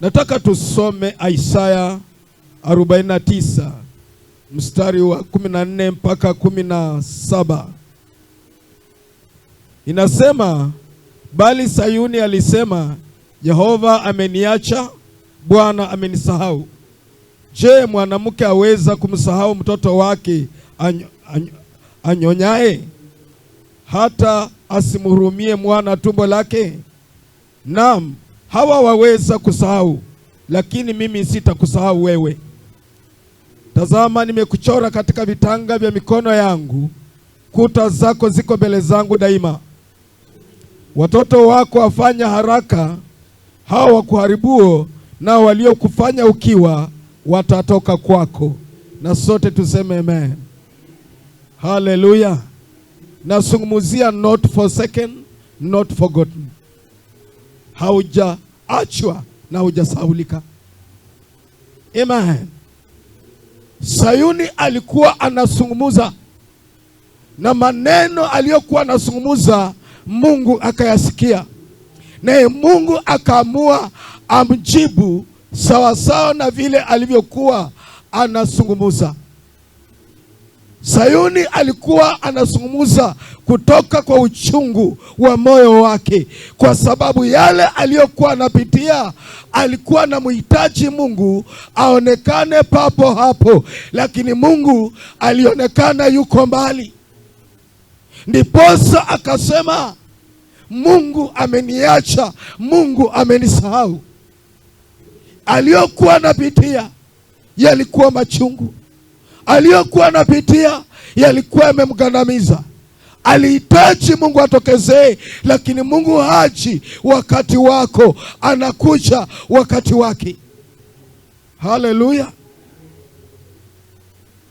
Nataka tusome Isaya 49 mstari wa 14 mpaka 17. Inasema, bali Sayuni alisema, Yehova ameniacha, Bwana amenisahau. Je, mwanamke aweza kumsahau mtoto wake anyonyaye, hata asimhurumie mwana tumbo lake? Naam, hawa waweza kusahau, lakini mimi sitakusahau wewe. Tazama, nimekuchora katika vitanga vya mikono yangu, kuta zako ziko mbele zangu daima. Watoto wako wafanya haraka, hao wakuharibuo, nao waliokufanya ukiwa watatoka kwako. Na sote tuseme amen. Haleluya. Nazungumzia not forsaken, not forgotten. Haujaachwa na hujasahaulika. Amen. Sayuni alikuwa anazungumza na maneno aliyokuwa anazungumza Mungu akayasikia, naye Mungu akaamua amjibu sawasawa na vile alivyokuwa anazungumza. Sayuni alikuwa anazungumza kutoka kwa uchungu wa moyo wake, kwa sababu yale aliyokuwa anapitia alikuwa anamhitaji Mungu aonekane papo hapo, lakini Mungu alionekana yuko mbali. Ndiposa akasema, Mungu ameniacha, Mungu amenisahau. Aliyokuwa anapitia yalikuwa machungu, aliyokuwa anapitia yalikuwa yamemgandamiza. Alihitaji Mungu atokezee, lakini Mungu haji wakati wako, anakuja wakati wake. Haleluya,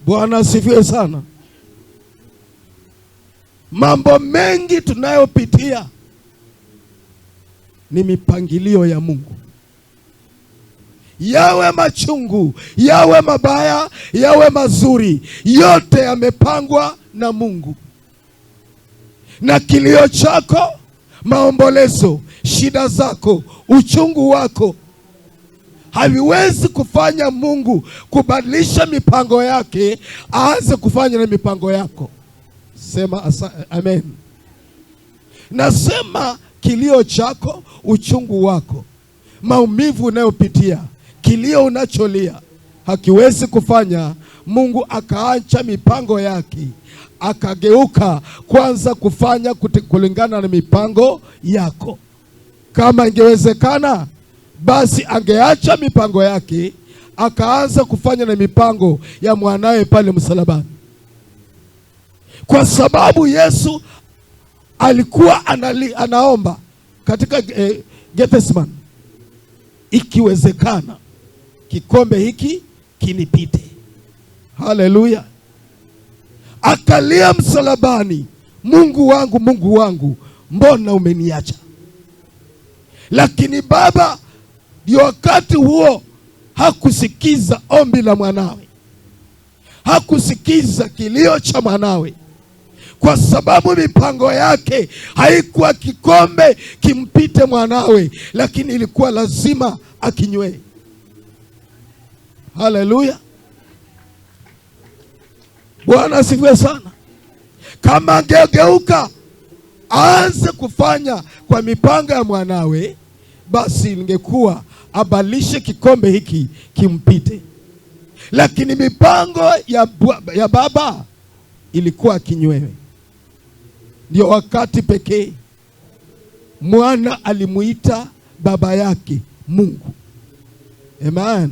Bwana asifiwe sana. Mambo mengi tunayopitia ni mipangilio ya Mungu. Yawe machungu, yawe mabaya, yawe mazuri, yote yamepangwa na Mungu. Na kilio chako, maombolezo, shida zako, uchungu wako haviwezi kufanya Mungu kubadilisha mipango yake, aanze kufanya na mipango yako. Sema amen. Nasema kilio chako, uchungu wako, maumivu unayopitia, kilio unacholia hakiwezi kufanya Mungu akaacha mipango yake akageuka kwanza kufanya kulingana na mipango yako. Kama ingewezekana, basi angeacha mipango yake akaanza kufanya na mipango ya mwanawe pale msalabani, kwa sababu Yesu alikuwa anaomba katika Gethsemane, ikiwezekana kikombe hiki kinipite. Haleluya! Akalia msalabani, Mungu wangu, Mungu wangu, mbona umeniacha? Lakini Baba ndio wakati huo hakusikiza ombi la mwanawe, hakusikiza kilio cha mwanawe, kwa sababu mipango yake haikuwa kikombe kimpite mwanawe, lakini ilikuwa lazima akinywe. Haleluya, Bwana asifiwe sana. Kama angegeuka aanze kufanya kwa mipango ya mwanawe, basi ingekuwa abalishe kikombe hiki kimpite, lakini mipango ya Baba ilikuwa kinywewe. Ndio wakati pekee mwana alimuita baba yake Mungu. Amen.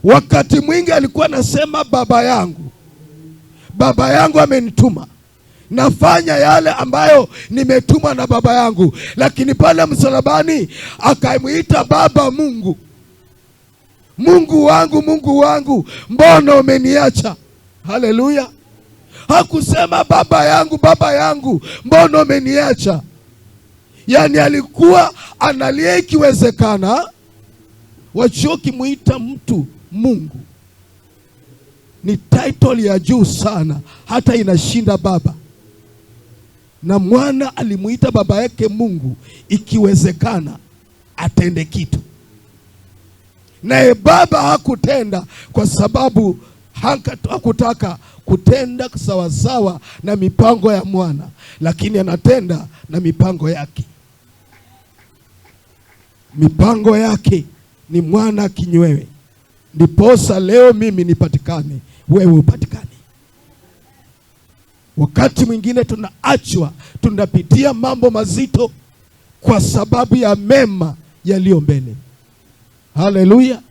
Wakati mwingi alikuwa anasema baba yangu, baba yangu amenituma, nafanya yale ambayo nimetumwa na baba yangu. Lakini pale msalabani akamuita Baba Mungu. Mungu wangu, Mungu wangu, mbona umeniacha? Haleluya. Hakusema baba yangu, baba yangu, mbona umeniacha? Yaani alikuwa analia ikiwezekana. Wachokimuita mtu Mungu ni title ya juu sana, hata inashinda baba. Na mwana alimuita baba yake Mungu, ikiwezekana atende kitu. Naye Baba hakutenda kwa sababu hakutaka kutenda sawasawa na mipango ya Mwana, lakini anatenda na mipango yake. Mipango yake ni mwana kinywewe, ndiposa leo mimi nipatikane, wewe upatikane. Wakati mwingine tunaachwa, tunapitia mambo mazito kwa sababu ya mema yaliyo mbele. Haleluya!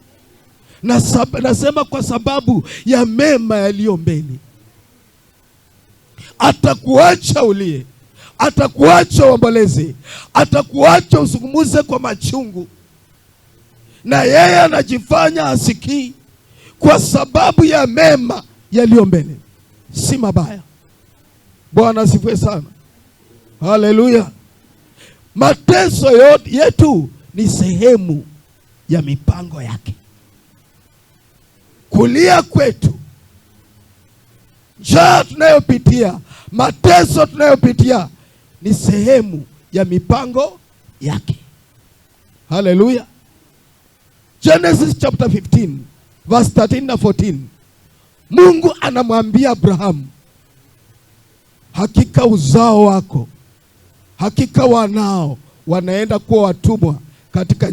Nasema kwa sababu ya mema yaliyo mbele. Atakuacha ulie, atakuacha uomboleze, atakuacha uzungumuze kwa machungu, na yeye anajifanya asikii kwa sababu ya mema yaliyo mbele, si mabaya. Bwana asifiwe sana. Haleluya. Mateso yote yetu ni sehemu ya mipango yake. Kulia kwetu, njaa tunayopitia, mateso tunayopitia ni sehemu ya mipango yake. Haleluya. Genesis chapter 15 verse 13 na 14. Mungu anamwambia Abrahamu, hakika uzao wako, hakika wanao wanaenda kuwa watumwa katika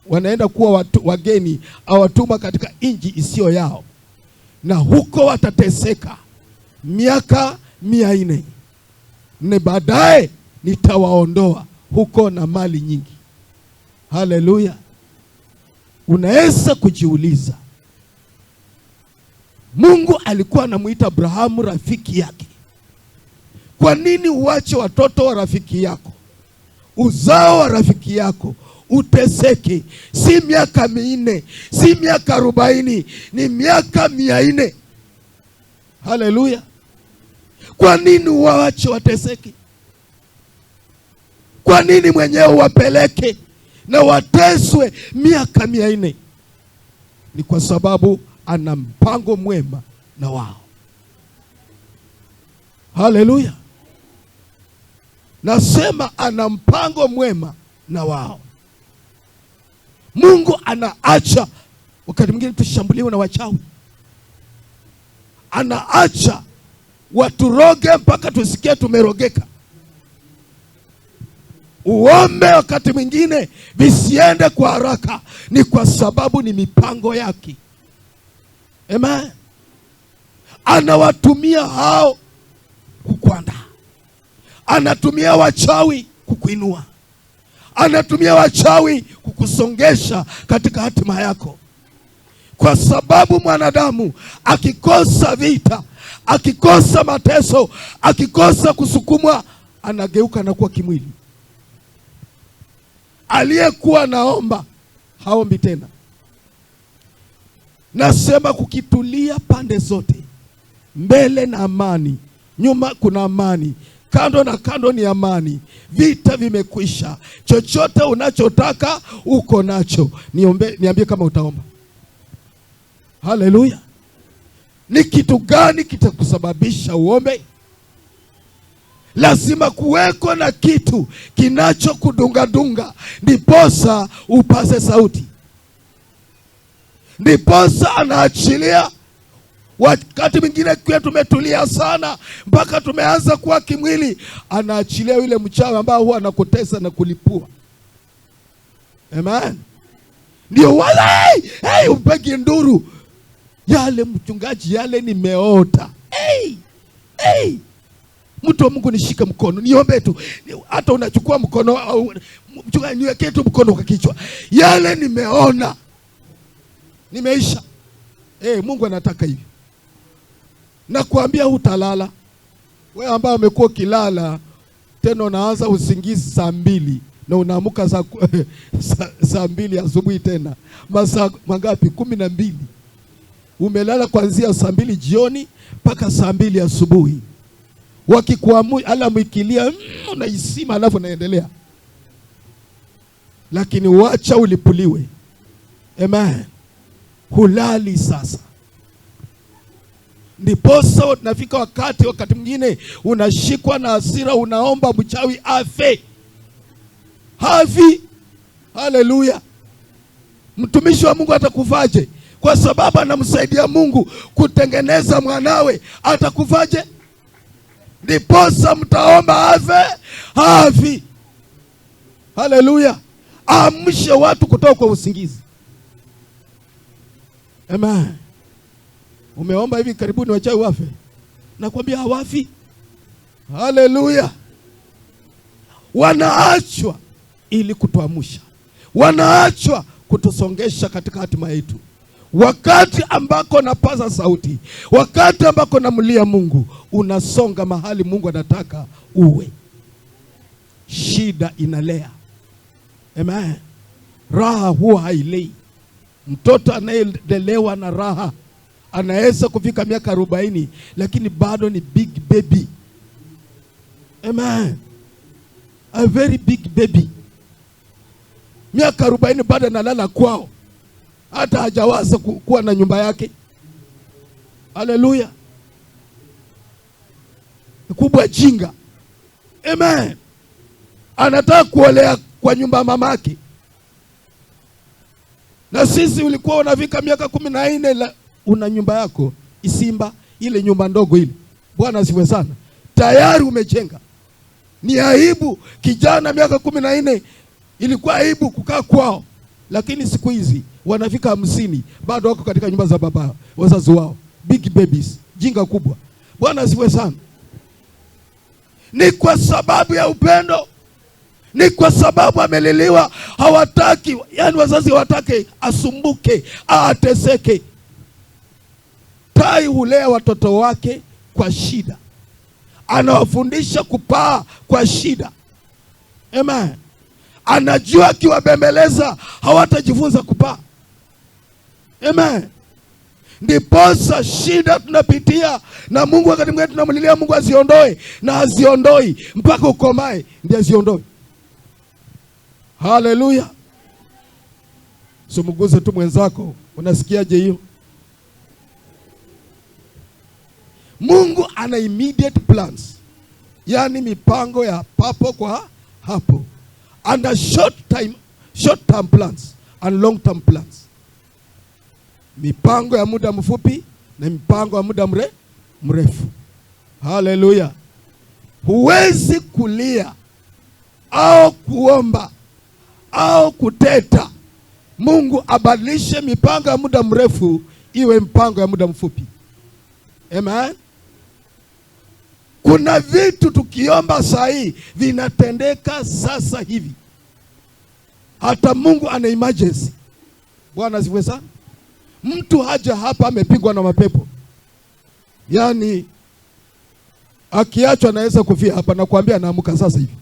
wanaenda kuwa wageni au watumwa katika nchi isiyo yao, na huko watateseka miaka 400, na baadaye nitawaondoa huko na mali nyingi. Haleluya. Unaweza kujiuliza, Mungu alikuwa anamuita Abrahamu rafiki yake. Kwa nini uache watoto wa rafiki yako, uzao wa rafiki yako uteseke? Si miaka 400, si miaka 40, ni miaka 400. Haleluya. Kwa nini uwache wateseke? Kwa nini mwenyewe wapeleke na wateswe miaka 400? Ni kwa sababu ana mpango mwema na wao. Haleluya. Nasema ana mpango mwema na wao. Mungu anaacha wakati mwingine tushambuliwe na wachawi, anaacha waturoge mpaka tusikie tumerogeka. Uombe wakati mwingine visiende kwa haraka, ni kwa sababu ni mipango yake. Amen. Anawatumia hao kukuandaa, anatumia wachawi kukuinua, anatumia wachawi kukusongesha katika hatima yako, kwa sababu mwanadamu akikosa vita, akikosa mateso, akikosa kusukumwa, anageuka na kuwa kimwili. Aliyekuwa naomba haombi tena. Nasema kukitulia pande zote, mbele na amani, nyuma kuna amani, kando na kando ni amani, vita vimekwisha, chochote unachotaka uko nacho. Niombe, niambie kama utaomba. Haleluya. Ni kitu gani kitakusababisha uombe? Lazima kuweko na kitu kinachokudungadunga, ndiposa upase sauti, ndiposa anaachilia. Wakati mwingine kwa tumetulia sana mpaka tumeanza kuwa kimwili, anaachilia yule mchawi ambao huwa anakutesa na kulipua. Amen. Ndio wale hey, upeki nduru yale, mchungaji, yale nimeota. Hey, hey. Mtu wa Mungu, nishike mkono niombe tu. Hata unachukua mkono au mchungaji, niwekee tu mkono kwa kichwa, yale nimeona, nimeisha. Hey, Mungu anataka hivi. Nakwambia hutalala. Wewe ambao umekuwa ukilala tena unaanza usingizi saa 2 na unaamuka saa 2 asubuhi tena. Masaa mangapi? 12. Umelala kuanzia saa 2 jioni mpaka saa 2 asubuhi. Wakikuamu alamu ikilia, unaisima alafu unaendelea. Lakini wacha ulipuliwe. Amen. Hulali sasa. Ndiposa unafika wakati mwingine unashikwa na hasira, unaomba mchawi afe. Hafi. Haleluya. Mtumishi wa Mungu atakufaje? Kwa sababu anamsaidia Mungu kutengeneza mwanawe, atakufaje? Ndiposa mtaomba afe, hafi. Haleluya! Amshe watu kutoka kwa usingizi. Amen. Umeomba hivi karibuni wachawi wafe? Nakwambia hawafi. Haleluya! Wanaachwa ili kutuamsha, wanaachwa kutusongesha katika hatima yetu. Wakati ambako napaza sauti, wakati ambako namlia Mungu, unasonga mahali Mungu anataka uwe. Shida inalea. Amen. Raha huwa hailei. Mtoto anayelelewa na raha anaweza kufika miaka 40 lakini bado ni big baby. Amen. A very big baby. Miaka 40 bado analala kwao, hata hajawaza kuwa na nyumba yake. Haleluya! Kubwa jinga. Amen. Anataka kuolea kwa nyumba ya mamake. Na sisi ulikuwa unafika miaka 14 una nyumba yako Isimba, ile nyumba ndogo ile. Bwana asifiwe sana. Tayari umejenga. Ni aibu kijana miaka 14, ilikuwa aibu kukaa kwao. Lakini siku hizi wanafika 50 bado wako katika nyumba za baba wazazi wao. Big babies, jinga kubwa. Bwana asifiwe sana. Ni kwa sababu ya upendo. Ni kwa sababu amelelewa, hawataki, yani wazazi hawataki asumbuke, ateseke. Tai hulea watoto wake kwa shida. Anawafundisha kupaa kwa shida. Amen. Anajua akiwabembeleza hawatajifunza kupaa. Amen. Ndiposa shida tunapitia na Mungu wakati mwingine tunamlilia Mungu aziondoe, na aziondoi mpaka ukomae ndiye aziondoe. Haleluya. Sumuguze tu mwenzako, unasikiaje hiyo? Mungu ana immediate plans, yani mipango ya papo kwa hapo. Ana short term plans and long term plans. Mipango ya muda mfupi na mipango ya muda mrefu. Haleluya. Huwezi kulia au kuomba au kuteta Mungu abadilishe mipango ya muda mrefu iwe mpango ya muda mfupi. Amen. Kuna vitu tukiomba saa hii vinatendeka sasa hivi. Hata Mungu ana emergency. Bwana asifiwe sana. Mtu haja hapa amepigwa na mapepo, yaani akiachwa anaweza kufia hapa, nakwambia anaamka sasa hivi.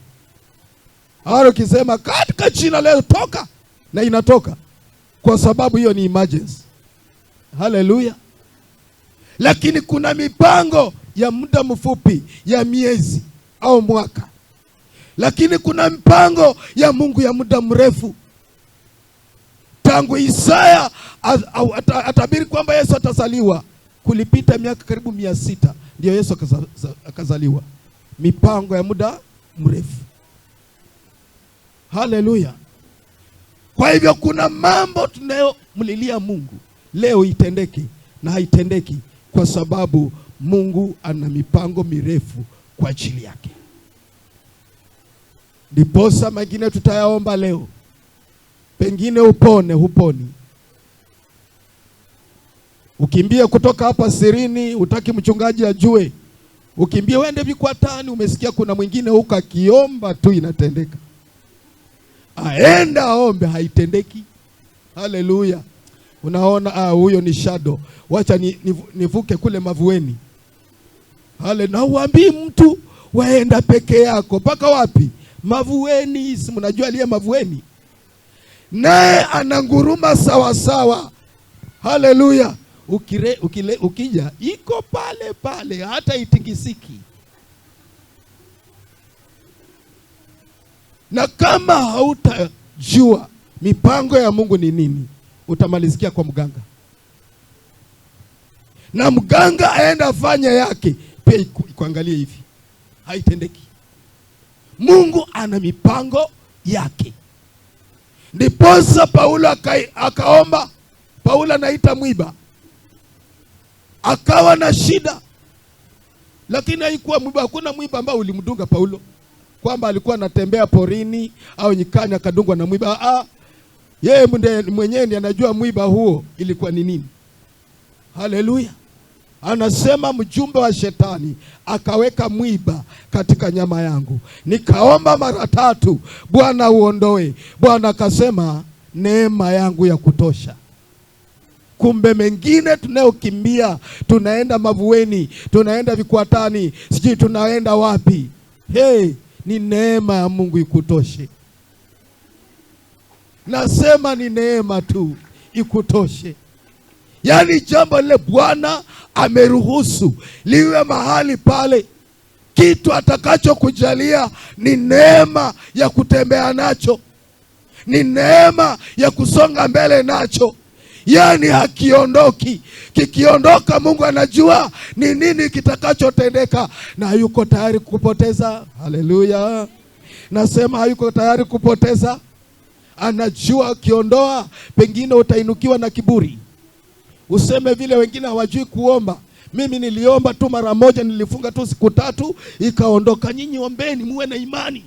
Hata ukisema katika jina leo toka, na inatoka, kwa sababu hiyo ni emergency. Haleluya. Lakini kuna mipango ya muda mfupi ya miezi au mwaka, lakini kuna mpango ya Mungu ya muda mrefu. Tangu Isaya atabiri kwamba Yesu atazaliwa, kulipita miaka karibu 600 ndio Yesu akazaliwa. Mipango ya muda mrefu. Haleluya. Kwa hivyo kuna mambo tunayomlilia Mungu leo itendeke na haitendeki, kwa sababu Mungu ana mipango mirefu kwa ajili yake. Ndiposa mengine tutayaomba leo. Pengine upone, huponi. Ukimbie kutoka hapa sirini, utaki mchungaji ajue. Ukimbie uende Vikwatani, umesikia kuna mwingine huko akiomba tu inatendeka. Aenda aombe, haitendeki. Haleluya. Unaona, huyo ni shadow. Wacha nivuke kule Mavueni. Hale, na uambii mtu waenda peke yako mpaka wapi? Mavueni. Si mnajua aliye Mavueni? Naye ananguruma sawa sawa. Haleluya. Ukija iko pale pale, hata itingisiki. Na kama hautajua mipango ya Mungu ni nini, utamalizikia kwa mganga. Na mganga aenda afanye yake, pia ikuangalie hivi, haitendeki. Mungu ana mipango yake. Ndiposa Paulo akaomba. Paulo anaita mwiba, akawa na shida, lakini haikuwa mwiba. Hakuna mwiba ambao ulimdunga Paulo, kwamba alikuwa anatembea porini au nyikani akadungwa na mwiba. Yeye mwenyewe ndiye anajua mwiba huo ilikuwa ni nini. Haleluya! Anasema mjumbe wa shetani akaweka mwiba katika nyama yangu, nikaomba mara tatu, Bwana uondoe. Bwana akasema neema yangu ya kutosha. Kumbe mengine tunayokimbia, tunaenda Mavueni, tunaenda Vikwatani, sijui tunaenda wapi. Hey, ni neema ya Mungu ikutoshe. Nasema ni neema tu ikutoshe. Yaani jambo lile Bwana ameruhusu liwe mahali pale, kitu atakachokujalia ni neema ya kutembea nacho, ni neema ya kusonga mbele nacho. Yaani hakiondoki. Kikiondoka, Mungu anajua ni nini kitakachotendeka, na hayuko tayari kupoteza. Haleluya! Nasema hayuko tayari kupoteza. Anajua ukiondoa, pengine utainukiwa na kiburi, useme vile wengine hawajui kuomba. Mimi niliomba tu mara moja, nilifunga tu siku tatu ikaondoka. Nyinyi ombeni, muwe na imani.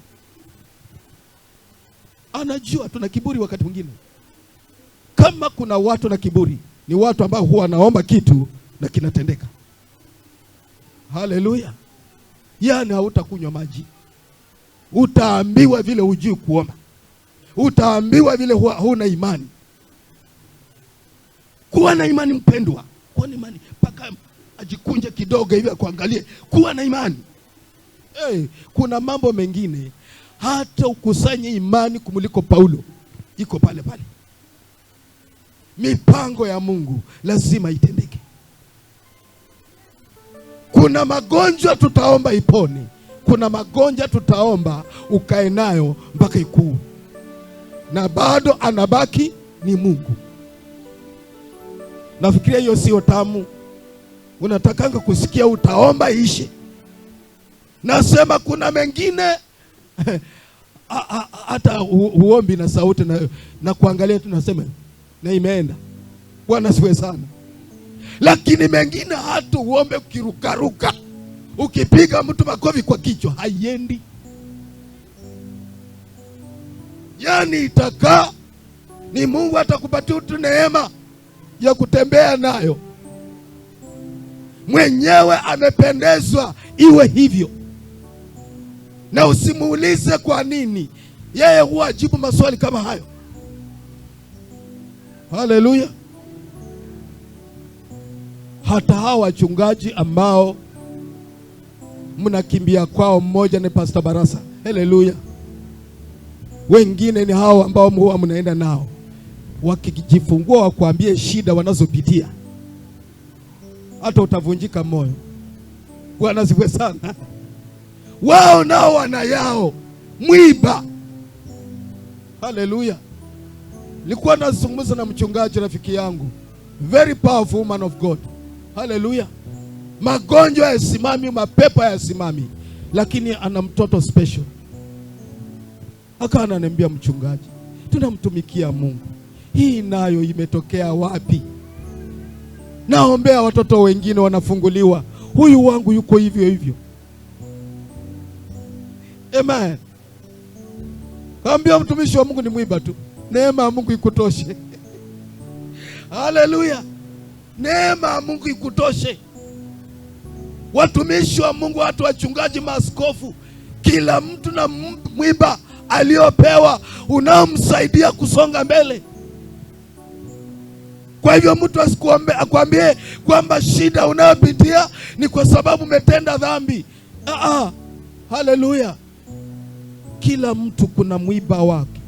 Anajua tuna kiburi wakati mwingine. Kama kuna watu na kiburi, ni watu ambao huwa wanaomba kitu na kinatendeka. Haleluya! Yaani hautakunywa maji, utaambiwa vile hujui kuomba, utaambiwa vile huna imani. Kuwa na imani mpendwa, kuwa na imani mpaka ajikunje kidogo hivi akuangalie. Kuwa na imani. Hey, kuna mambo mengine hata ukusanye imani kumuliko Paulo, iko pale pale. Mipango ya Mungu lazima itendeke. Kuna magonjwa tutaomba ipone, kuna magonjwa tutaomba ukae nayo mpaka ikuu, na bado anabaki ni Mungu. Nafikiria hiyo sio tamu. Unatakanga kusikia utaomba ishe. Nasema kuna mengine hata huombi na sauti na kuangalia tu, nasema na imeenda. Bwana siwe sana. Lakini mengine hata uombe ukirukaruka, ukipiga mtu makofi kwa kichwa haiendi. Yaani itakaa ni Mungu atakupatia tu neema ya kutembea nayo. Mwenyewe amependezwa iwe hivyo, na usimuulize kwa nini. Yeye huwa ajibu maswali kama hayo. Haleluya! Hata hawa wachungaji ambao mnakimbia kwao, mmoja ni Pastor Barasa, haleluya. Wengine ni hao ambao huwa mnaenda nao, wakijifungua wakuambie shida wanazopitia, hata utavunjika moyo. Bwana asifiwe sana. Wao nao wana yao mwiba. Haleluya. Nilikuwa nazungumza na mchungaji rafiki yangu, very powerful man of God. Haleluya. Magonjwa yasimami, mapepo yasimami, lakini ana mtoto special. Akawa ananiambia, mchungaji, tunamtumikia Mungu, hii nayo imetokea wapi? Naombea watoto wengine wanafunguliwa, huyu wangu yuko hivyo hivyo. Amen. Kaambia mtumishi wa Mungu ni mwiba tu, neema ya Mungu ikutoshe. Haleluya, neema ya Mungu ikutoshe. Watumishi wa Mungu, watu wachungaji, maaskofu, kila mtu na mwiba aliopewa unaomsaidia kusonga mbele. Kwa hivyo mtu asikuombe akwambie kwamba shida unayopitia ni kwa sababu umetenda dhambi. Haleluya. Kila mtu kuna mwiba wake.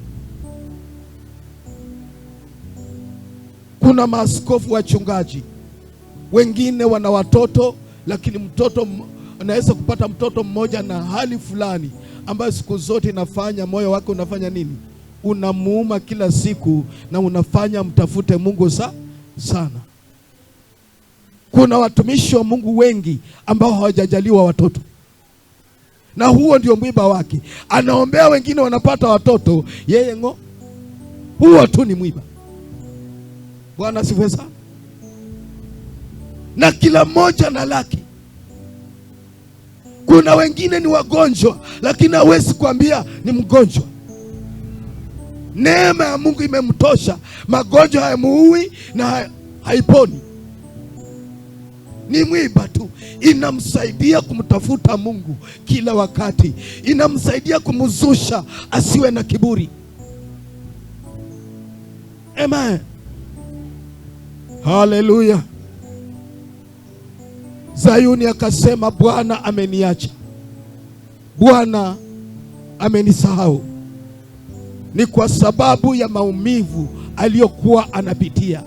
Kuna maaskofu wachungaji wengine wana watoto, lakini mtoto anaweza kupata mtoto mmoja na hali fulani ambayo siku zote inafanya moyo wake unafanya nini? Unamuuma kila siku na unafanya mtafute Mungu sana. Kuna watumishi wa Mungu wengi ambao hawajajaliwa watoto, na huo ndio mwiba wake. Anaombea wengine wanapata watoto, yeye ng'o. Huo tu ni mwiba. Bwana asifiwe sana. Na kila mmoja na lake. Kuna wengine ni wagonjwa, lakini hawezi kuambia ni mgonjwa. Neema ya Mungu imemtosha. Magonjwa hayamuui na haiponi, ni mwiba tu. Inamsaidia kumtafuta Mungu kila wakati, inamsaidia kumzusha asiwe na kiburi. Amen, haleluya. Zayuni akasema, Bwana ameniacha, Bwana amenisahau. Ni kwa sababu ya maumivu aliyokuwa anapitia.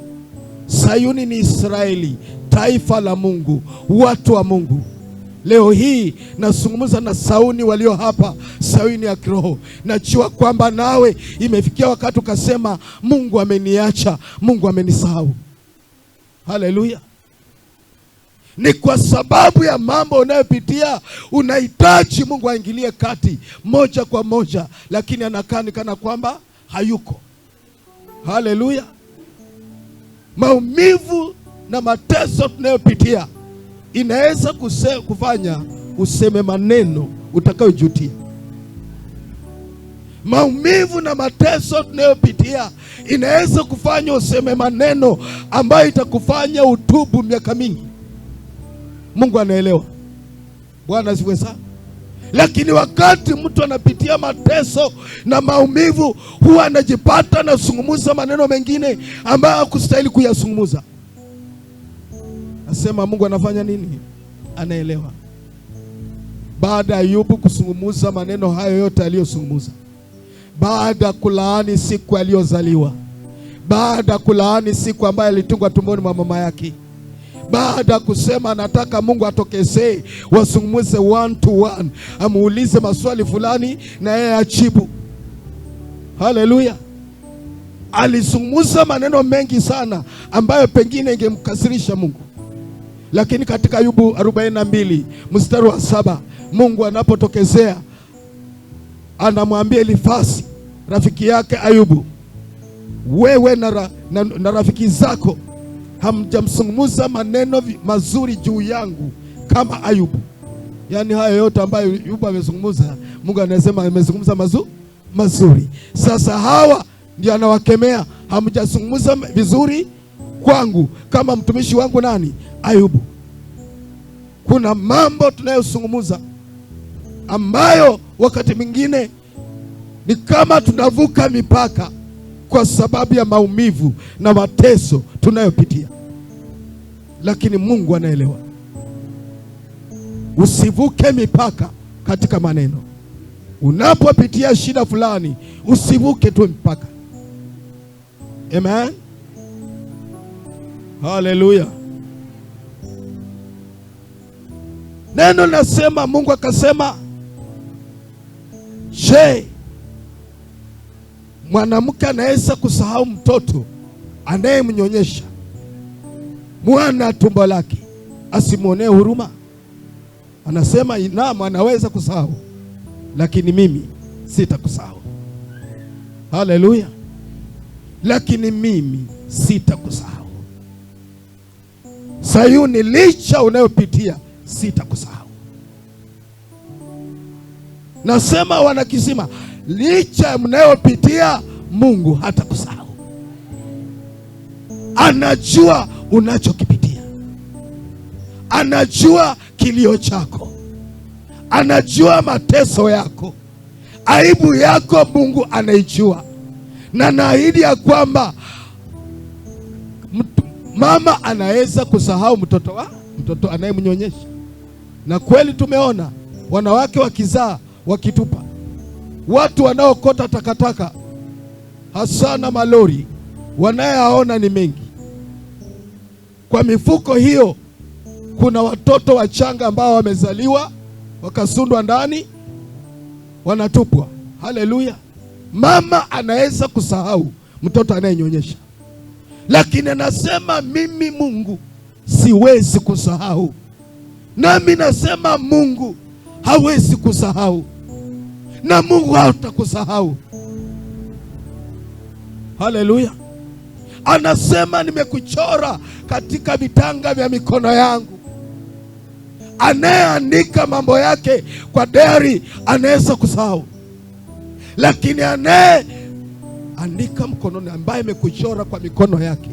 Sayuni ni Israeli, taifa la Mungu, watu wa Mungu. Leo hii nazungumza na Sayuni walio hapa, Sayuni ya kiroho. Najua kwamba nawe imefikia wakati ukasema, Mungu ameniacha, Mungu amenisahau. Haleluya. Ni kwa sababu ya mambo unayopitia, unahitaji Mungu aingilie kati moja kwa moja, lakini anakaa ni kana kwamba hayuko. Haleluya. Maumivu na mateso tunayopitia inaweza kufanya useme maneno utakayojutia. Maumivu na mateso tunayopitia inaweza kufanya useme maneno ambayo itakufanya utubu miaka mingi. Mungu anaelewa. Bwana asifiwe sana. Lakini wakati mtu anapitia mateso na maumivu, huwa anajipata anazungumza maneno mengine ambayo hakustahili kuyazungumza. Nasema Mungu anafanya nini? Anaelewa. Baada ya Ayubu kuzungumza maneno hayo yote aliyozungumza, baada ya kulaani siku aliyozaliwa, baada ya kulaani siku ambayo alitungwa tumboni mwa mama yake, baada ya kusema anataka Mungu atokezee wazungumze one to one, amuulize maswali fulani na yeye ajibu. Haleluya. Alizungumza maneno mengi sana ambayo pengine ingemkasirisha Mungu, lakini katika Ayubu 42 mstari wa 7, Mungu anapotokezea anamwambia Elifasi rafiki yake Ayubu, wewe na rafiki zako hamjamzungumza maneno mazuri juu yangu kama Ayubu. Yaani hayo yote ambayo Ayubu amezungumza, Mungu anasema amezungumza mazuri. Sasa hawa ndio anawakemea, hamjazungumza vizuri kwangu kama mtumishi wangu nani? Ayubu. Kuna mambo tunayozungumza ambayo wakati mwingine ni kama tunavuka mipaka kwa sababu ya maumivu na mateso tunayopitia, lakini Mungu anaelewa. Usivuke mipaka katika maneno. Unapopitia shida fulani, usivuke tu mipaka. Amen, haleluya. Neno nasema, Mungu akasema, je, mwanamke anaweza kusahau mtoto anayemnyonyesha mwana tumbo lake asimwonee huruma? Anasema naam, anaweza kusahau, lakini mimi sitakusahau. Haleluya. Lakini mimi sitakusahau. Sayuni, licha unayopitia, sitakusahau. Nasema wanakisima, licha mnayopitia, Mungu hatakusahau. Anajua unachokipitia, anajua kilio chako, anajua mateso yako, aibu yako Mungu anaijua, na naahidi ya kwamba mama anaweza kusahau mtoto anayemnyonyesha. Na kweli tumeona wanawake wakizaa wakitupa, watu wanaokota takataka hasa na malori wanayoona ni mengi. Kwa mifuko hiyo kuna watoto wachanga ambao wamezaliwa wakasundwa ndani, wanatupwa. Haleluya. Mama anaweza kusahau mtoto anayenyonyesha, lakini anasema mimi Mungu siwezi kusahau. Nami nasema Mungu hawezi kusahau, na Mungu hatakusahau. Haleluya! Anasema nimekuchora katika vitanga vya mikono yangu. Anayeandika mambo yake kwa diary anaweza kusahau, lakini anayeandika mkononi, ambaye amekuchora kwa mikono yake,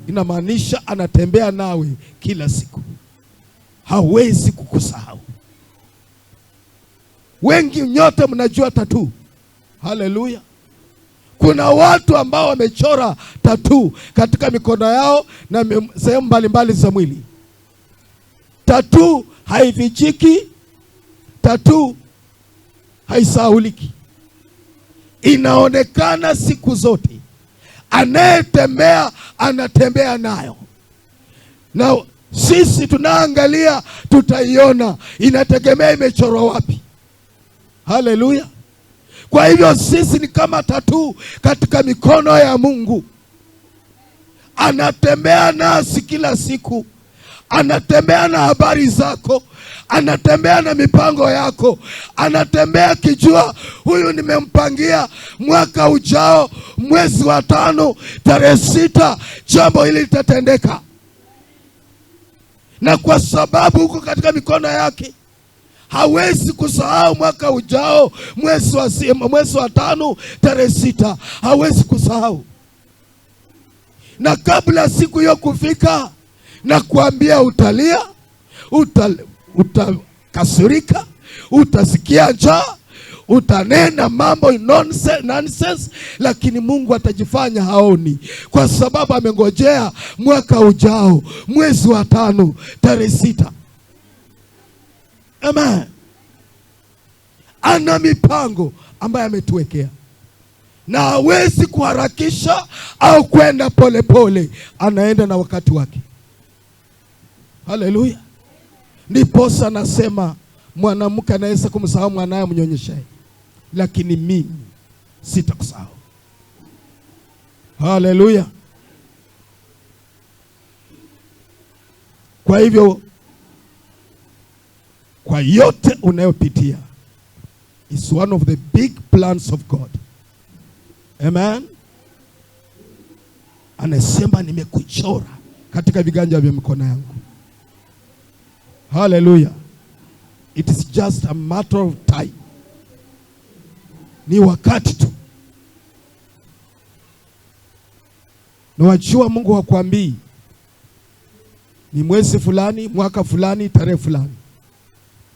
inamaanisha anatembea nawe kila siku, hawezi kukusahau. Wengi nyote mnajua tattoo. Haleluya! Kuna watu ambao wamechora tattoo katika mikono yao na sehemu mbalimbali za mwili. Tattoo haifichiki, tattoo haisahauliki, inaonekana siku zote. Anayetembea anatembea nayo, na sisi tunaangalia, tutaiona. Inategemea imechorwa wapi. Haleluya! Kwa hivyo sisi ni kama tattoo katika mikono ya Mungu. Anatembea nasi kila siku, anatembea na habari zako, anatembea na mipango yako, anatembea akijua huyu nimempangia mwaka ujao mwezi wa 5 tarehe 6 jambo hili litatendeka. Na kwa sababu huko katika mikono yake, hawezi kusahau mwaka ujao mwezi wa 5 tarehe 6, hawezi kusahau. Na kabla siku hiyo kufika, na kuambia utalia, utakasirika, utasikia njaa, utanena mambo nonsense, lakini Mungu atajifanya haoni, kwa sababu amengojea mwaka ujao mwezi wa 5 tarehe 6. Amen. Ana mipango ambayo ametuwekea, na hawezi kuharakisha au kwenda polepole, anaenda na wakati wake. Haleluya. Ndiposa nasema mwanamke anaweza kumsahau mwanaye mnyonyeshaye, lakini mimi sitakusahau. Haleluya. Kwa hivyo, kwa yote unayopitia, is one of the big plans of God. Amen. Anasema nimekuchora katika viganja vya mikono yangu. Hallelujah. It is just a matter of time. Ni wakati tu. Na wajua Mungu hakuambii ni mwezi fulani, mwaka fulani, tarehe fulani.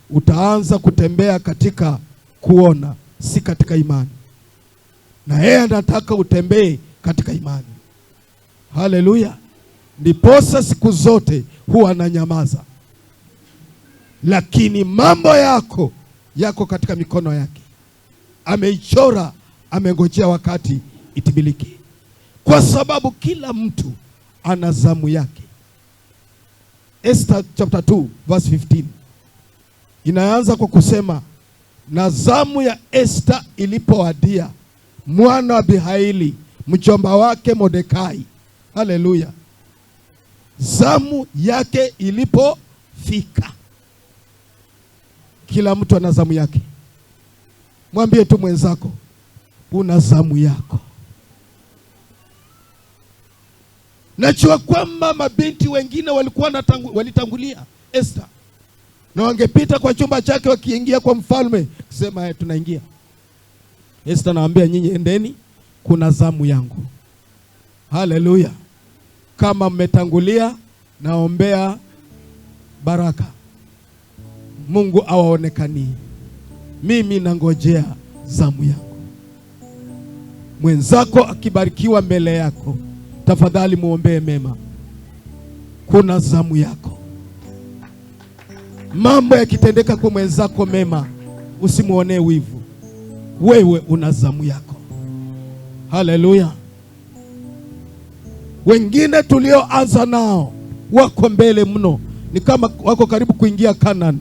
Utaanza kutembea katika kuona, si katika imani. Na yeye anataka utembee katika imani. Haleluya. Ndiposa siku zote huwa ananyamaza, lakini mambo yako yako katika mikono yake. Ameichora, amengojea wakati itimilike. Kwa sababu kila mtu ana zamu yake. Esther chapter 2 verse 15 inaanza kwa kusema, na zamu ya Esther ilipowadia, mwana wa Abihaili mjomba wake Mordekai. Haleluya. Zamu yake ilipofika. Kila mtu ana zamu yake. Mwambie tu mwenzako, una zamu yako. Najua kwamba mabinti wengine walikuwa walitangulia Esther, na wangepita kwa chumba chake wakiingia kwa mfalme kusema, tunaingia. Esther anawaambia, nyinyi endeni, kuna zamu yangu. Haleluya. Kama mmetangulia, naombea baraka. Mungu awaonekanie. Mimi nangojea zamu yangu. Mwenzako akibarikiwa mbele yako, tafadhali muombee mema. Kuna zamu yako. Mambo yakitendeka kwa mwenzako mema, usimuonee wivu. Wewe una zamu yako. Haleluya. Wengine tulioanza nao wako mbele mno, ni kama wako karibu kuingia Canaan.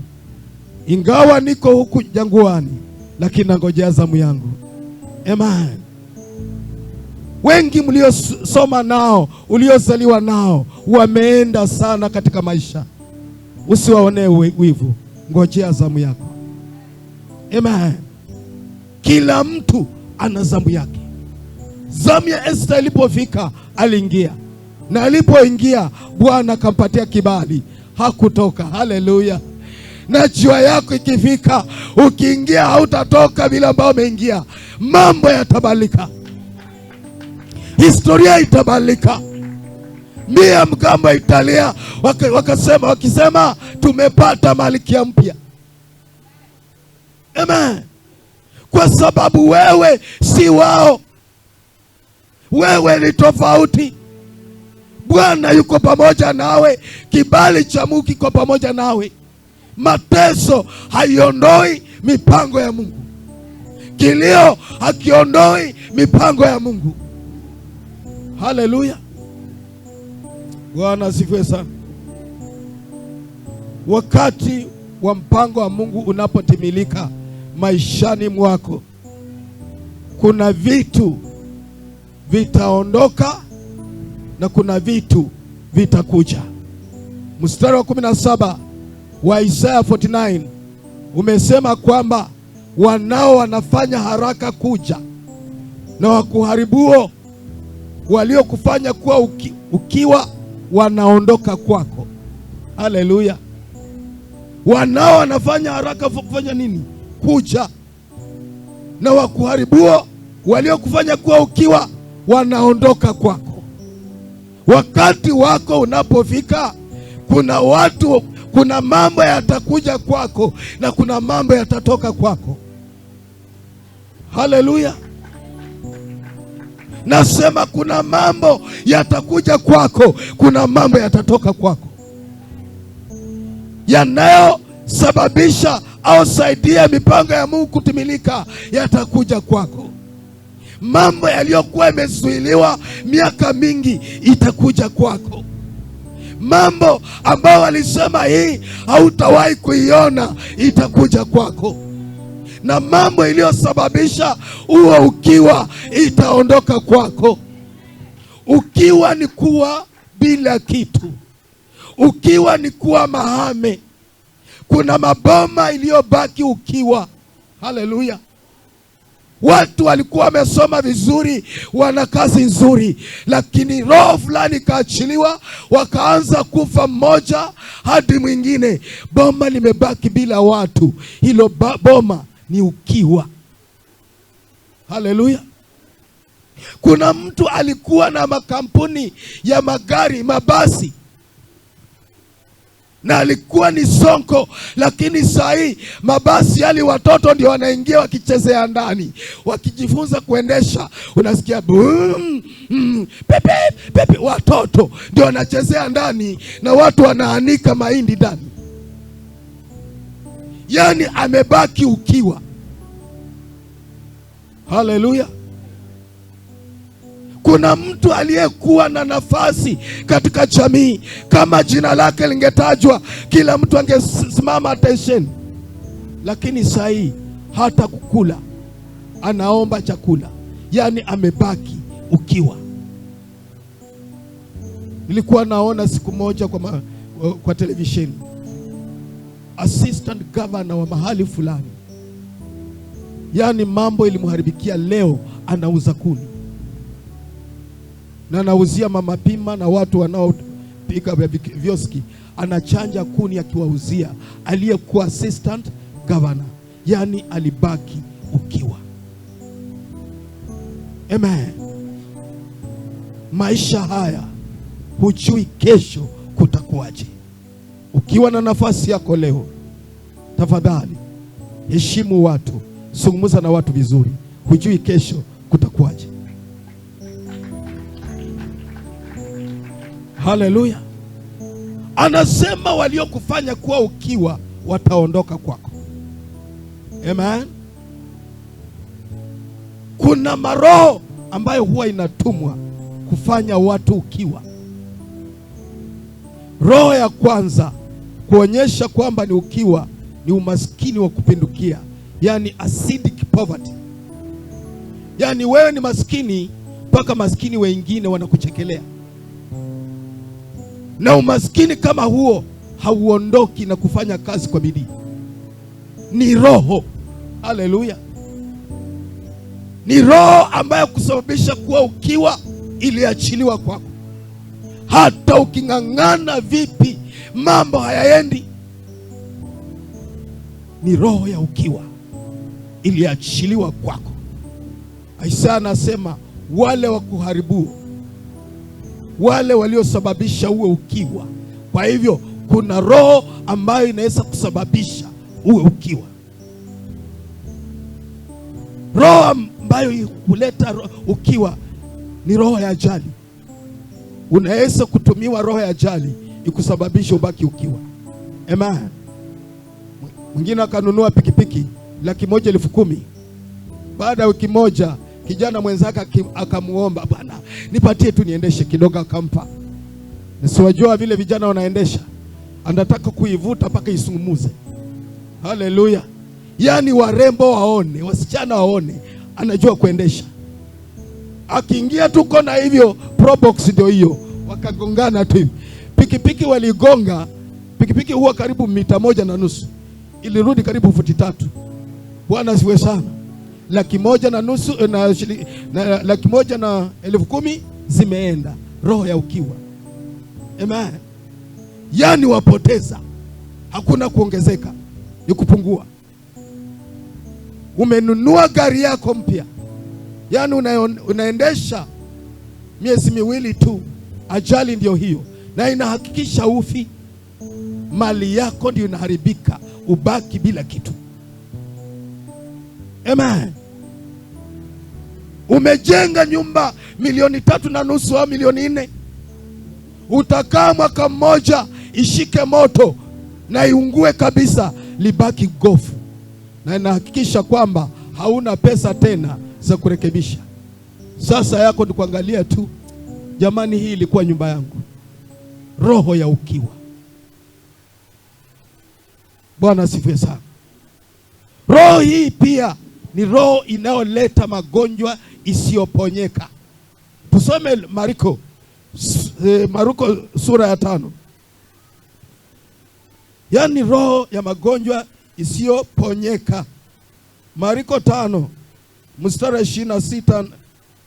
Ingawa niko huku jangwani, lakini nangojea zamu yangu. Amen. Wengi mliosoma nao, uliozaliwa nao, wameenda sana katika maisha. Usiwaonee wivu, ngojea zamu yako. Amen. Kila mtu ana zamu yake. Zamu ya Esta ilipofika aliingia, na alipoingia Bwana akampatia kibali, hakutoka. Haleluya! Na jua yako ikifika, ukiingia hautatoka bila ambao umeingia. Mambo yatabadilika, historia itabadilika. Mia mgambo italia, wakasema wakisema tumepata malkia mpya. Amen. Kwa sababu wewe si wao, wewe ni tofauti. Bwana yuko pamoja nawe, kibali cha Mungu kiko pamoja nawe. Mateso haiondoi mipango ya Mungu, kilio hakiondoi mipango ya Mungu. Haleluya, Bwana asifiwe sana. Wakati wa mpango wa Mungu unapotimilika maishani mwako, kuna vitu vitaondoka na kuna vitu vitakuja. Mstari wa 17 wa Isaya 49 umesema kwamba wanao wanafanya haraka kuja na wakuharibuo waliokufanya kuwa ukiwa wanaondoka kwako. Haleluya! Wanao wanafanya haraka kufanya nini? Kuja. Na wakuharibuo waliokufanya kuwa ukiwa wanaondoka kwako. Wakati wako unapofika, kuna watu, kuna mambo yatakuja kwako na kuna mambo yatatoka kwako. Haleluya! Nasema kuna mambo yatakuja kwako, kuna mambo yatatoka kwako yanayosababisha au saidia mipango ya Mungu kutimilika, yatakuja kwako. Mambo yaliyokuwa yamezuiliwa miaka mingi itakuja kwako. Mambo ambayo walisema hii hautawahi kuiona itakuja kwako, na mambo iliyosababisha uwe ukiwa itaondoka kwako. Ukiwa ni kuwa bila kitu, ukiwa ni kuwa mahame. Kuna maboma iliyobaki ukiwa. Haleluya! Watu walikuwa wamesoma vizuri, wana kazi nzuri, lakini roho fulani ikaachiliwa, wakaanza kufa mmoja hadi mwingine. Boma limebaki bila watu, hilo boma ni ukiwa. Haleluya! Kuna mtu alikuwa na makampuni ya magari, mabasi, na alikuwa ni sonko, lakini saa hii mabasi yale watoto ndio wanaingia wakichezea ndani, wakijifunza kuendesha. Unasikia boom, pepe pepe, watoto ndio wanachezea ndani na watu wanaanika mahindi ndani. Yaani amebaki ukiwa. Haleluya! Kuna mtu aliyekuwa na nafasi katika jamii, kama jina lake lingetajwa kila mtu angesimama attention, lakini saa hii hata kukula anaomba chakula, yaani amebaki ukiwa. Nilikuwa naona siku moja kwa televisheni, assistant governor wa mahali fulani, yaani mambo ilimharibikia, leo anauza kuni na anauzia mama pima na watu wanaopika vioski, anachanja kuni akiwauzia, aliyekuwa assistant governor, yani alibaki ukiwa. Amen. Maisha haya hujui kesho kutakuwaje. Ukiwa na nafasi yako leo, tafadhali heshimu watu, zungumza na watu vizuri, hujui kesho kutakuwaje. Haleluya. Anasema waliokufanya kuwa ukiwa wataondoka kwako. Amen. Kuna maroho ambayo huwa inatumwa kufanya watu ukiwa. Roho ya kwanza kuonyesha kwamba ni ukiwa ni umaskini wa kupindukia, yani acidic poverty. Yani wewe ni maskini mpaka maskini wengine wanakuchekelea. Na umaskini kama huo hauondoki na kufanya kazi kwa bidii. Ni roho. Haleluya. Ni roho ambayo kusababisha kuwa ukiwa iliachiliwa kwako. Hata uking'ang'ana vipi, mambo hayaendi. Ni roho ya ukiwa iliachiliwa kwako. Isaya anasema wale wa kuharibu, wale waliosababisha uwe ukiwa. Kwa hivyo kuna roho ambayo inaweza kusababisha uwe ukiwa, roho ambayo huleta ukiwa ni roho ya ajali. Unaweza kutumiwa roho ya ajali ikusababisha ubaki ukiwa. Amen. Mwingine akanunua pikipiki 110,000. Baada ya wiki moja kijana mwenzake akamuomba, bwana nipatie tu niendeshe kidogo, akampa. Nisiwajua vile vijana wanaendesha, anataka kuivuta mpaka isungumuze. Haleluya! Yaani warembo waone, wasichana waone, anajua kuendesha. Akiingia tu kona hivyo, Probox ndio hiyo, wakagongana tu hivi. Pikipiki waligonga, pikipiki huwa karibu mita 1.5, ilirudi karibu futi 3. Bwana asifiwe sana. 150,000 na 110,000 zimeenda. Roho ya ukiwa. Amen. Yaani wapoteza, hakuna kuongezeka, ni kupungua. Umenunua gari yako mpya, yaani unaendesha miezi miwili tu, ajali ndio hiyo, na inahakikisha ufi. Mali yako ndio inaharibika, ubaki bila kitu. Amen. Umejenga nyumba 3.5 milioni au 4 milioni, utakaa mwaka mmoja ishike moto na iungue kabisa, libaki gofu, na inahakikisha kwamba hauna pesa tena za kurekebisha. Sasa yako ni kuangalia tu, jamani, hii ilikuwa nyumba yangu. Roho ya ukiwa. Bwana asifiwe sana. Roho hii pia ni roho inayoleta magonjwa isiyoponyeka. Tusome Marko, Marko sura ya 5. Yaani roho ya magonjwa isiyoponyeka. Marko 5 mstari 26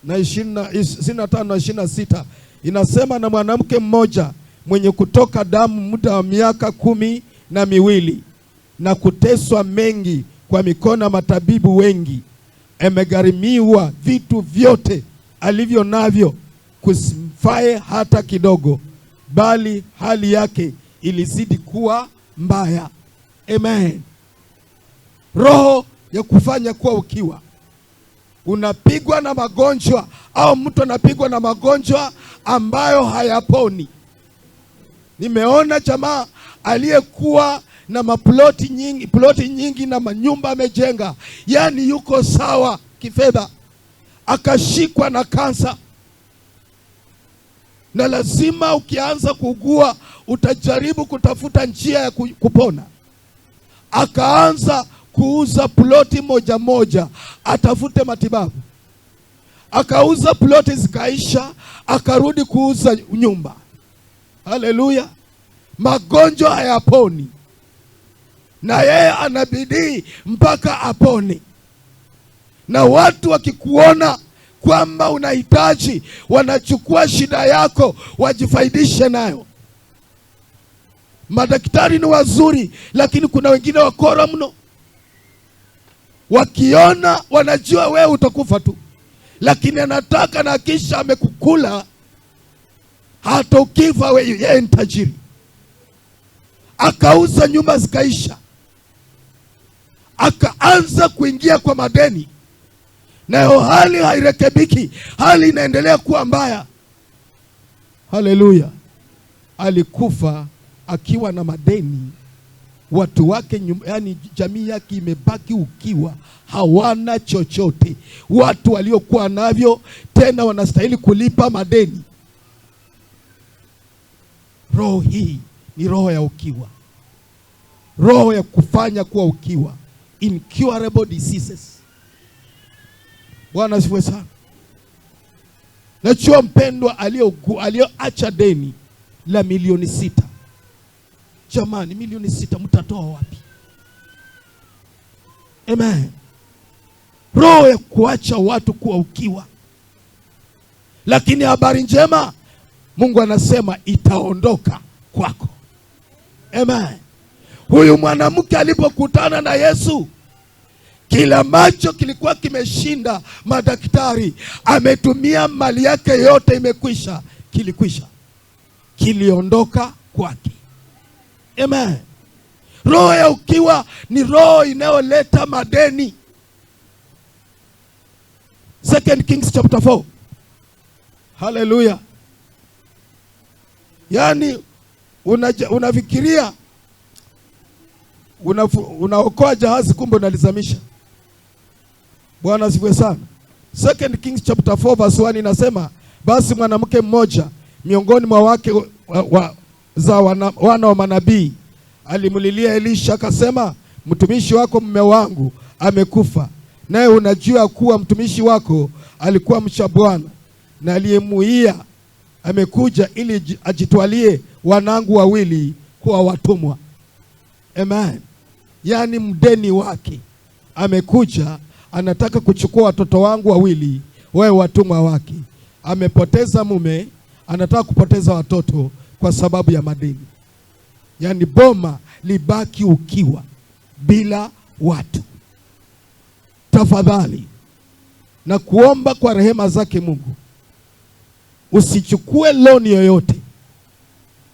na 25 na 26 inasema, na mwanamke mmoja mwenye kutoka damu muda wa miaka 12 na kuteswa mengi kwa mikono ya matabibu wengi, amegharimiwa vitu vyote alivyo navyo, kusimfae hata kidogo, bali hali yake ilizidi kuwa mbaya. Amen. Roho ya kufanya kuwa ukiwa. Unapigwa na magonjwa au mtu anapigwa na magonjwa ambayo hayaponi. Nimeona jamaa aliyekuwa na maploti nyingi, ploti nyingi na manyumba amejenga, yaani yuko sawa kifedha, akashikwa na kansa. Na lazima ukianza kuugua utajaribu kutafuta njia ya kupona. Akaanza kuuza ploti moja moja atafute matibabu. Akauza ploti zikaisha, akarudi kuuza nyumba. Haleluya. Magonjwa hayaponi, na yeye anabidii mpaka apone. Na watu wakikuona kwamba unahitaji, wanachukua shida yako wajifaidishe nayo. Madaktari ni wazuri, lakini kuna wengine wakora mno. Wakiona wanajua wewe utakufa tu, lakini anataka na kisha amekukula, hata ukifa wewe yeye ni tajiri. Akauza nyumba zikaisha, akaanza kuingia kwa madeni, nayo hali hairekebiki, hali inaendelea kuwa mbaya. Haleluya. Alikufa akiwa na madeni, watu wake, yani jamii yake imebaki ukiwa, hawana chochote. Watu waliokuwa navyo tena wanastahili kulipa madeni. Roho hii ni roho ya ukiwa, roho ya kufanya kuwa ukiwa, incurable diseases. Bwana asifiwe sana. Najua mpendwa aliyoacha deni la 6 milioni. Jamani, 6 milioni mtatoa wapi? Amen. Roho ya kuacha watu kuwa ukiwa. Lakini habari njema, Mungu anasema itaondoka kwako. Amen. Huyu mwanamke alipokutana na Yesu, kila macho kilikuwa kimeshinda madaktari, ametumia mali yake yote, imekwisha, kilikwisha, kiliondoka kwake. Amen. Roho ya ukiwa ni roho inayoleta madeni. Second Kings chapter 4. Haleluya. Yaani unafikiria unaokoa jahazi, kumbe unalizamisha. Bwana asifiwe sana. Second Kings chapter 4 verse 1 inasema, basi mwanamke mmoja miongoni mwa wake za wana wa manabii alimlilia Elisha akasema, mtumishi wako mume wangu amekufa, naye unajua kuwa mtumishi wako alikuwa mcha Bwana, na aliyemuia amekuja ili ajitwalie wanangu wawili kuwa watumwa. Amen. Yaani mdeni wake amekuja anataka kuchukua watoto wangu wawili wawe watumwa wake. Amepoteza mume, anataka kupoteza watoto kwa sababu ya madeni. Yaani boma libaki ukiwa bila watu. Tafadhali na kuomba kwa rehema zake Mungu, usichukue loan yoyote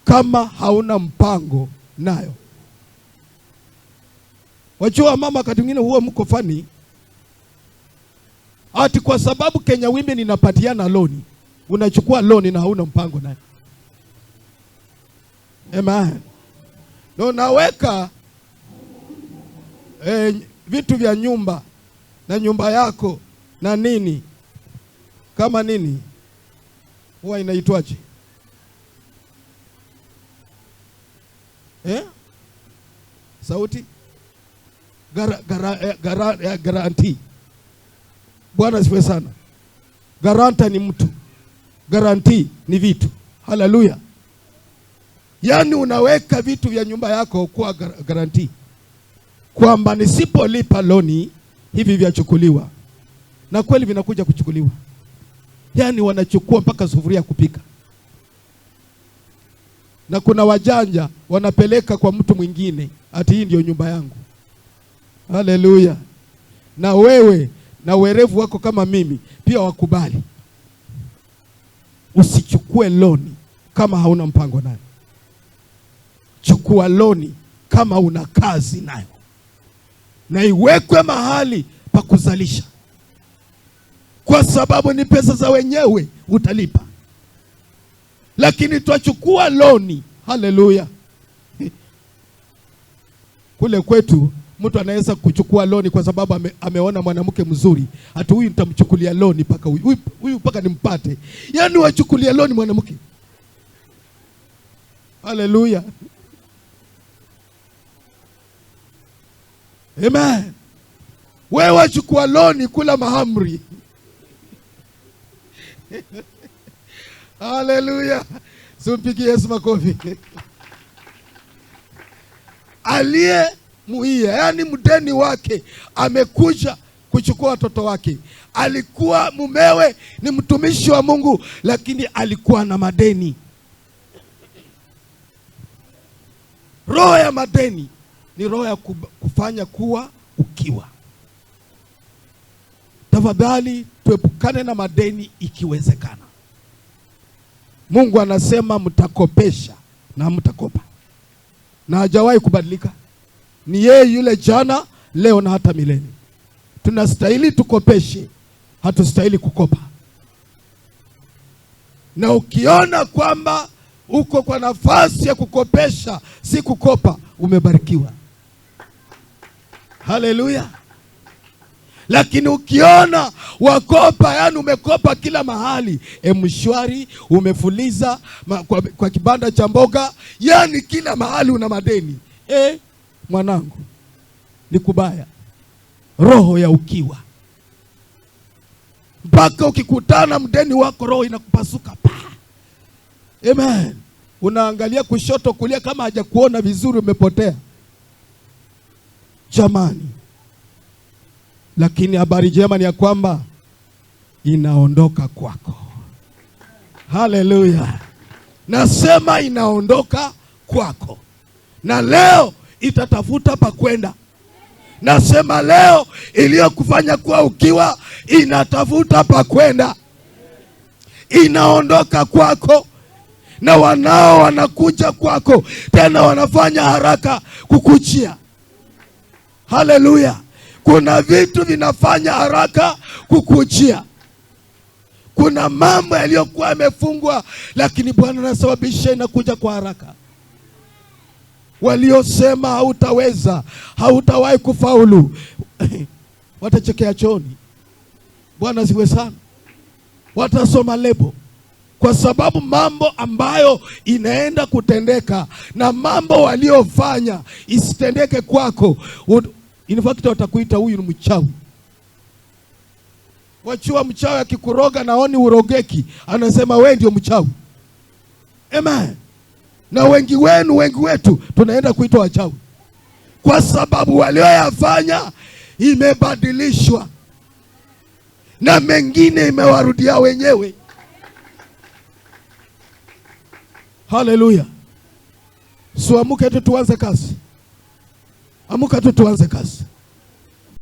kama hauna mpango nayo. Wajua mama, wakati mwingine huwa mko funny, ati kwa sababu Kenya Women inapatiana loan, unachukua loan na hauna mpango nayo. Amen. Na unaweka vitu vya nyumba na nyumba yako na nini kama nini huwa inaitwaje? Eh? Sauti? Guarantee. Bwana asifiwe sana. Guarantor ni mtu, guarantee ni vitu. Haleluya. Yaani unaweka vitu vya nyumba yako kuwa guarantee kwamba nisipolipa loan hivi vyachukuliwa, na kweli vinakuja kuchukuliwa. Yaani wanachukua mpaka sufuria kupika, na kuna wajanja wanapeleka kwa mtu mwingine ati hii ndio nyumba yangu. Haleluya. Na wewe na uwerevu wako kama mimi pia wakubali. Usichukue loan kama hauna mpango nayo. Chukua loan kama una kazi nayo, na iwekwe mahali pa kuzalisha, kwa sababu ni pesa za wenyewe, utalipa. Lakini twachukua loan. Haleluya. Kule kwetu mtu anaweza kuchukua loan kwa sababu ameona mwanamke mzuri, ati huyu nitamchukulia loan mpaka huyu, huyu mpaka nimpate. Yaani wachukulia loan mwanamke. Haleluya. Amen. Wewe wachukua loan kula mahamri. Haleluya. Simpigie Yesu makofi. Aliye muia, yani mdeni wake amekuja kuchukua watoto wake. Alikuwa mumewe ni mtumishi wa Mungu, lakini alikuwa na madeni. Roho ya madeni ni roho ya kufanya kuwa ukiwa. Tafadhali tuepukane na madeni ikiwezekana. Mungu anasema mtakopesha na mtakopa, na hajawahi kubadilika. Ni yeye yule jana, leo na hata milele. Tunastahili tukopeshe, hatustahili kukopa. Na ukiona kwamba uko kwa nafasi ya kukopesha, si kukopa, umebarikiwa. Haleluya. Lakini ukiona wakopa, yani umekopa kila mahali, M-Shwari umefuliza kwa kibanda cha mboga, yani kila mahali una madeni. Mwanangu, ni kubaya. Roho ya ukiwa. Mpaka ukikutana mdeni wako roho inakupasuka pa. Amen. Unaangalia kushoto kulia, kama hajakuona vizuri umepotea. Jamani, Lakini habari njema ni ya kwamba inaondoka kwako. Haleluya! Nasema inaondoka kwako, na leo itatafuta pa kwenda. Nasema leo iliyokufanya kuwa ukiwa inatafuta pa kwenda, inaondoka kwako, na wanao wanakuja kwako tena, wanafanya haraka kukujia. Haleluya! Kuna vitu vinafanya haraka kukujia. Kuna mambo yaliyokuwa yamefungwa, lakini Bwana anasababisha inakuja kwa haraka. Waliosema hautaweza, hautawahi kufaulu watachekea chooni. Bwana ziwe sana, watasoma lebo, kwa sababu mambo ambayo inaenda kutendeka na mambo waliofanya isitendeke kwako. In fact watakuita huyu ni mchawi. Wachua mchawi akikuroga naoni urogeki, anasema we ndio mchawi. Amen. Na wengi wenu, wengi wetu tunaenda kuitwa wachawi kwa sababu walioyafanya imebadilishwa na mengine imewarudia wenyewe. Haleluya! So amuke tu tuanze kazi, amuka tu tuanze kazi.